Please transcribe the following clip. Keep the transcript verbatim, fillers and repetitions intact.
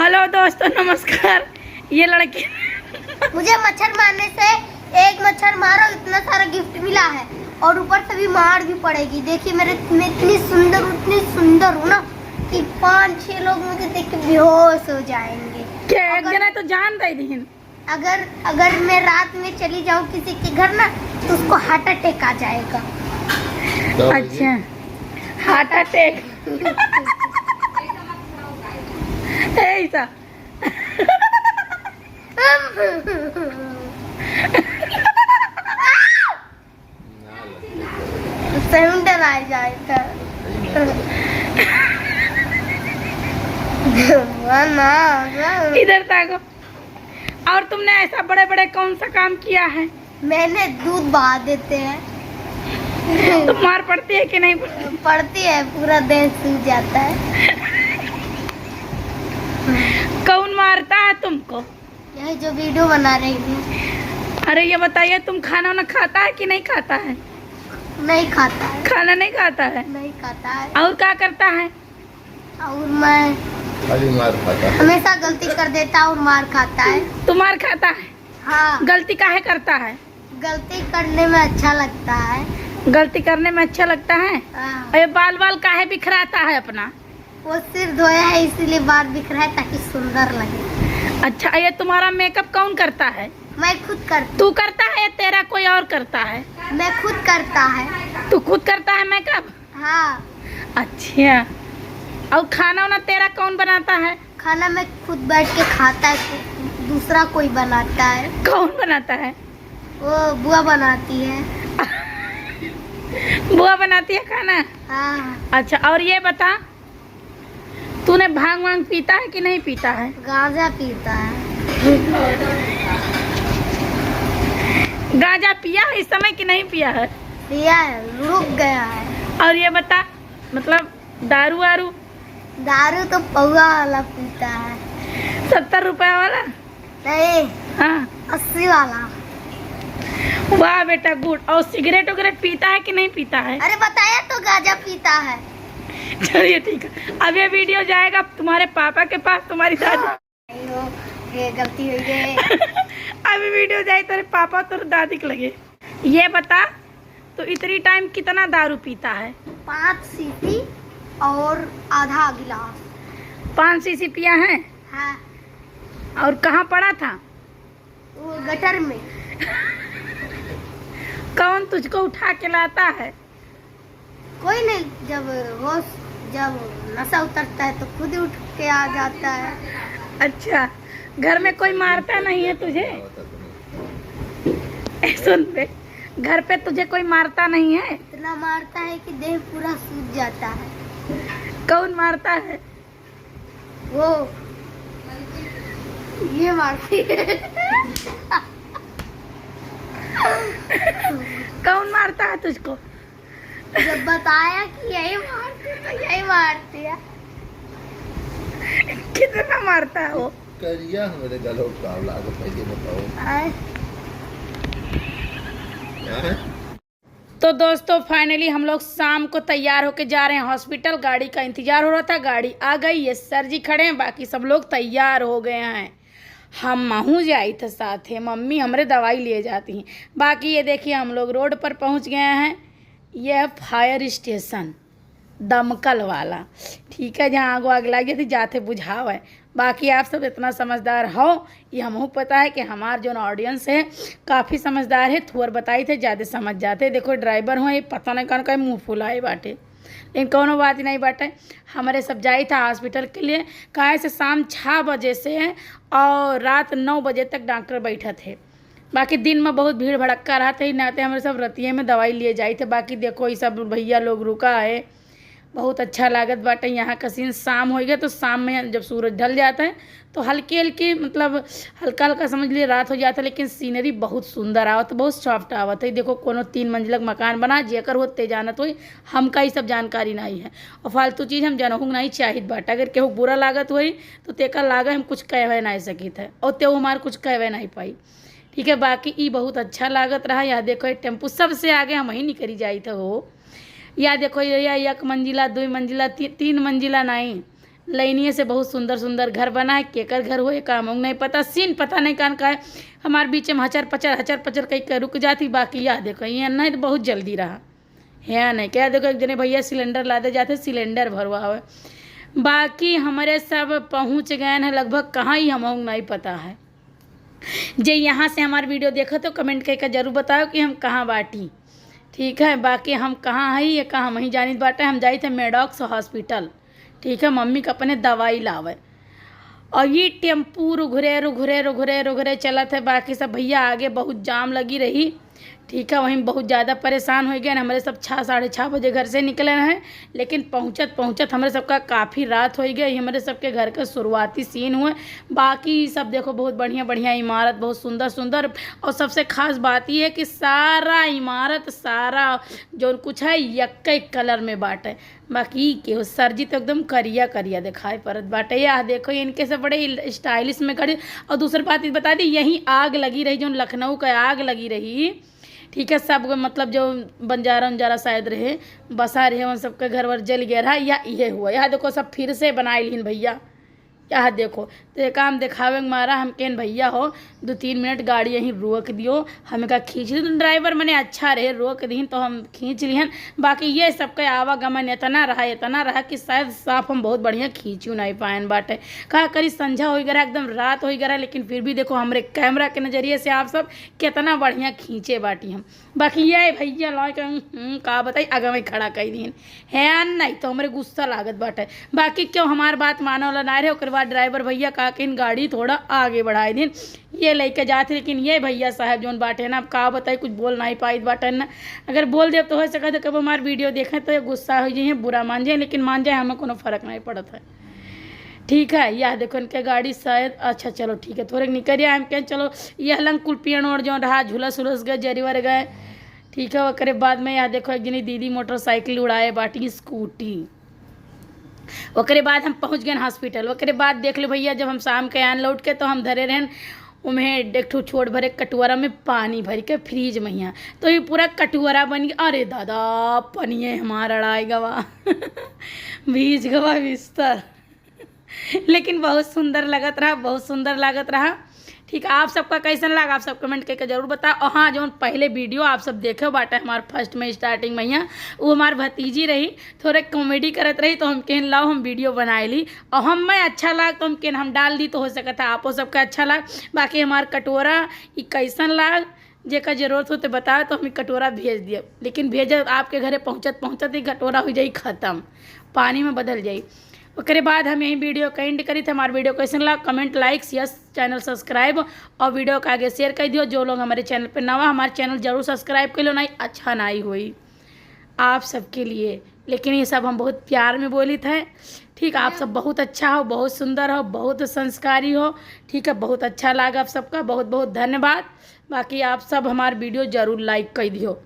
हेलो दोस्तों, नमस्कार। ये लड़के मुझे मच्छर मारने से, एक मच्छर मारो, इतना सारा गिफ्ट मिला है और ऊपर से भी मार भी पड़ेगी। देखिए मेरे, मैं इतनी सुंदर, इतनी सुंदर हूँ ना कि पाँच छह लोग मुझे देख के बेहोश हो जाएंगे। क्या एक अगर जना तो जान दे दीन? अगर, अगर मैं रात में चली जाऊँ किसी के घर ना, तो उसको हार्ट अटैक आ जाएगा। क्या होगी? अच्छा, हार्ट अटैक। ऐसा। सही में डराए जाए था। वाह ना, वाह। इधर ताको। और तुमने ऐसा बड़े बड़े कौन सा काम किया है? मैंने दूध बहा देते हैं। तो मार पड़ती है कि नहीं पड़ती? पड़ती है, पूरा देह सूज जाता है। कौन मारता है तुमको? यही जो वीडियो बना रही थी। अरे ये बताइए, तुम खाना वाना खाता है कि नहीं खाता है? नहीं खाता है। खाना नहीं खाता है? नहीं खाता है। और क्या करता है? और मैं खाली मार खाता है। हमेशा गलती कर देता और मार खाता है। तू मार खाता है? हाँ। गलती काहे करता है? गलती करने में अच्छा लगता है। गलती करने में अच्छा लगता है? हाँ। और ये बाल बाल काहे बिखराता है अपना? वो सिर धोया है, इसीलिए बाल बिखरा है, ताकि सुंदर लगे। अच्छा, ये तुम्हारा मेकअप कौन करता है? मैं खुद करती। तू करता है या तेरा कोई और करता है? मैं खुद करता है। तू खुद करता है मेकअप? हाँ। अच्छा, और खाना वाना तेरा कौन बनाता है? खाना मैं खुद बैठ के खाता है, दूसरा कोई बनाता है। कौन बनाता है? वो बुआ बनाती है। बुआ बनाती है खाना? हाँ। अच्छा, और ये बता, तूने भांग वांग पीता है कि नहीं पीता है? गांजा पीता है। गांजा पिया है इस समय कि नहीं पिया है? पिया है, रुक गया है। और ये बता, मतलब, दारू वारू? दारू तो पौवा वाला पीता है। सत्तर रुपया वाला? नहीं। हाँ। अस्सी वाला। वाह बेटा, गुड। और सिगरेट उगरेट पीता है कि नहीं पीता है? अरे बताया तो, गांजा पीता है। चलिए ठीक है, अब ये वीडियो जाएगा तुम्हारे पापा के पास, तुम्हारी दादी। नहीं हो, ये गलती हुई है। अभी वीडियो जाए तेरे पापा, तेरे दादी के लगे। ये बता, तो इतनी टाइम कितना दारू पीता है? पाँच सीसी और आधा गिलास। पाँच सीसी पिया है? हाँ। और कहाँ पड़ा था? वो गटर में। कौन तुझको उठा के लाता है? कोई नहीं, जब होश, जब नशा उतरता है तो खुद ही उठ के आ जाता है। अच्छा, घर में कोई मारता नहीं है तुझे? ए, सुन बे, घर पे तुझे कोई मारता नहीं है? इतना मारता है कि देह पूरा सूज जाता है। कौन मारता है? वो ये मारती है। कौन मारता है तुझको? जब बताया कि यही मारती है, तो यही मारती है। कितना मारता है वो? करिया हमरे गलो का लागत है, ये बताओ। आय। आय? तो दोस्तों, finally हम लोग शाम को तैयार होके जा रहे हैं हॉस्पिटल। गाड़ी का इंतजार हो रहा था, गाड़ी आ गई। ये सर जी खड़े हैं, बाकी सब लोग तैयार हो गए हैं। हमहूँ जाइत है साथे, मम्मी हमरे दवाई लिए जाती हैं। बाकी ये देखिए, हम लोग रोड पर पहुँच गए हैं। यह है फायर स्टेशन। दमकल वाला, ठीक है, जहाँ आगो आग लागे थी, जाते बुझावे। बाकी आप सब इतना समझदार हो, ये हमहू पता है कि हमार जौन audience है, काफ़ी समझदार है, थोर बताई थे, ज़्यादा समझ जाते। देखो, ड्राइवर हो, ये पता नहीं कौन का मुँह फुलाए बाटे, लेकिन कौनो बात नहीं बाटे। हमारे सब जाई था हॉस्पिटल के लिए, काहे से शाम छः बजे से और रात नौ बजे तक डॉक्टर बैठा थे। बाकी दिन में बहुत भीड़ भड़क्का रहत है, नाते हमरे सब रतिये में दवाई लिए जाइत है। बाकी देखो, ये सब भैया लोग रुका है, बहुत अच्छा लागत बाटे। यहाँ का सीन शाम हो गया, तो शाम में जब सूरज ढल जाता है, तो हल्की हल्की, मतलब, हल्का हल्का समझ लिए रात हो जाता है, लेकिन सीनरी बहुत सुंदर आवत, बहुत सॉफ्ट आवत है। देखो, कोनो तीन मंजिला मकान बना, जेकर होते जानत होई, हमका ये सब जानकारी नहीं है, और फालतू चीज़ हम जनहू नहीं चाहित बाटे। अगर केहू बुरा लागत होई, तो तेका लागे हम कुछ कहवे नहीं सकित है, और तेहू हमार कुछ कहवे नहीं पाई। ठीक है, बाकी ई बहुत अच्छा लागत रहा। यह देखो, ये टेम्पू सबसे आगे हम ही निकरी जाइत हो। या देखो, ये, या एक मंजिला, दो मंजिला, ती-, तीन मंजिला नहीं, लइनिए से बहुत सुंदर सुंदर घर बना है। केकर घर होए का हमहू नहीं पता, सीन पता नहीं कान का है। हमार बीच में हचर पचर हचर पचर कई के रुक जाती, बाकी यह देखो, ये नहीं तो बहुत जल्दी रहा है नहीं। क्या देखो, एक जने भैया सिलेंडर लादे जाते, सिलेंडर भरवावे। बाकी हमरे सब पहुँच गए हैं लगभग, कहाँ ही हमहू नहीं पता है। जे यहाँ से हमार वीडियो देखत हो, कमेंट करके जरूर बताओ कि हम कहाँ बाटी। ठीक है, बाकी हम कहाँ हई, ये का हमही जानित बाटे। हम जाइत है मेडॉक्स हॉस्पिटल। ठीक है, मम्मी का अपने दवाई लावे। और ये टेम्पू रुघरे रुघरे रुघरे रुघरे चलत है। बाकी सब भैया आगे बहुत जाम लगी रही। ठीक है, वहीं बहुत ज़्यादा परेशान हो गए। हमरे सब छः, साढ़े छः बजे घर से निकले हैं, लेकिन पहुँचत पहुँचत हमरे सबका काफ़ी रात हो गई। हमरे सबके घर के शुरुआती सीन हुए। बाकी सब देखो, बहुत बढ़िया बढ़िया इमारत, बहुत सुंदर सुंदर। और सबसे खास बात ये है कि सारा इमारत, सारा जौन कुछ है, यक्के कलर में बाटे। बाकी के हो, सर जी तो एकदम करिया करिया दिखाई पड़त बाटे। यह देखो, इनके से बड़े स्टाइलिश में खड़ी। और दूसरी बात बता दी, यहीं आग लगी रही, जौन लखनऊ का आग लगी रही। ठीक है, सब मतलब जो बंजारा उंजारा शायद रहे, बसा रहे, उन सबके घर वर जल गया रहा, या इहे हुआ। यह देखो, सब फिर से बनाए लिहिन भैया। यह देखो, तो ये काम दिखावे के मारा हम केन भैया हो, दो तीन मिनट गाड़ी यहीं रोक दियो, हमें का खींच ली। तो ड्राइवर मने अच्छा रहे, रोक दीन तो हम खींच लिहन। बाकी ये सबके आवागमन इतना रहा, इतना रहा कि शायद साफ हम बहुत बढ़िया खींचू नहीं पाएन बाटे। का करी, संझा हो गया, एकदम रात हो गया, लेकिन फिर भी देखो, हमरे कैमरा के नज़रिए से आप सब कितना बढ़िया खींचे बाटी हम। बाकी ये भैया लाए के, हम्म, का बताई, आगे में खड़ा कर दीन है, नहीं तो हमरे गुस्सा लागत बाटे। बाकी क्यों हमार बात माने वाला ना रहे, ओकर बाद ड्राइवर भैया का किन गाड़ी थोड़ा आगे बढ़ाई दीन। ये लेके जात, लेकिन ये भैया साहब जौन बाटे ना, अब का बताई, कुछ बोल नहीं पाइत बाटे ना। अगर बोल देब तो हो सकत है कब हमार वीडियो देखें तो ये गुस्सा हो जाइए, बुरा मान जाए, लेकिन मान जाए, हमें कोनो फर्क नहीं पड़त है। ठीक है, यह देखो इनके गाड़ी शायद, अच्छा चलो ठीक है, थोड़े निकल आए हम कहें, चलो यह लंग कुल पेड़ ओड़ जौन रहा, झुलस उलस गए, जरीवर गए। ठीक है, ओकरे बाद में यह देखो एक जनी दीदी मोटरसाइकिल उड़ाए बाटी, स्कूटी। ओकरे बाद हम पहुँच गए हॉस्पिटल। ओकरे बाद देख लो भैया, जब हम शाम के आन लौट के, तो हम धरे रहन उम्हें एक ठो छोट भरे कटोरा में पानी भर के फ्रिज में हियाँ, तो ये पूरा कटोरा बन गया। अरे दादा, पनिये हमार अड़ाई गवा भीज गवा बिस्तर। लेकिन बहुत सुंदर लगत रहा, बहुत सुंदर लागत रहा। ठीक, आप सबका कैसन लगा, आप सब कमेंट करके जरूर बताओ। और हाँ, जौन पहले वीडियो आप सब देखे बाटे हमार फर्स्ट में, स्टार्टिंग में हियाँ, वो हमार भतीजी रही, थोड़े कॉमेडी करत रही, तो हम कहन लाओ हम वीडियो बनाए ली। और हम मैं अच्छा लाग तो हम कहन हम डाल दी, तो हो सकता है आपो सबका अच्छा लाग। बाकी हमार कटोरा ई कैसन लाग, जेकर जरूरत हो तो बताओ, तो हम ई कटोरा भेज दिए। लेकिन भेजब, आपके घरे पहुँचत पहुँचत ही कटोरा हो जाई खत्म, पानी में बदल जाई। ओकरे बाद हम यही वीडियो का एंड करी थे। हमार वीडियो कैसन लगा, कमेंट, लाइक, शेयर, चैनल सब्सक्राइब और वीडियो का आगे शेयर कर दियो। जो लोग हमारे चैनल पे नवा, हमारे चैनल जरूर सब्सक्राइब कर लो, नहीं अच्छा नहीं होई। आप सबके लिए, लेकिन ये सब हम बहुत प्यार में बोली थे। ठीक, आप सब बहुत अच्छा हो, बहुत सुंदर हो, बहुत संस्कारी हो। ठीक है, बहुत अच्छा लाग आप सबका, बहुत बहुत धन्यवाद। बाकी आप सब हमार वीडियो जरूर लाइक कर दियो।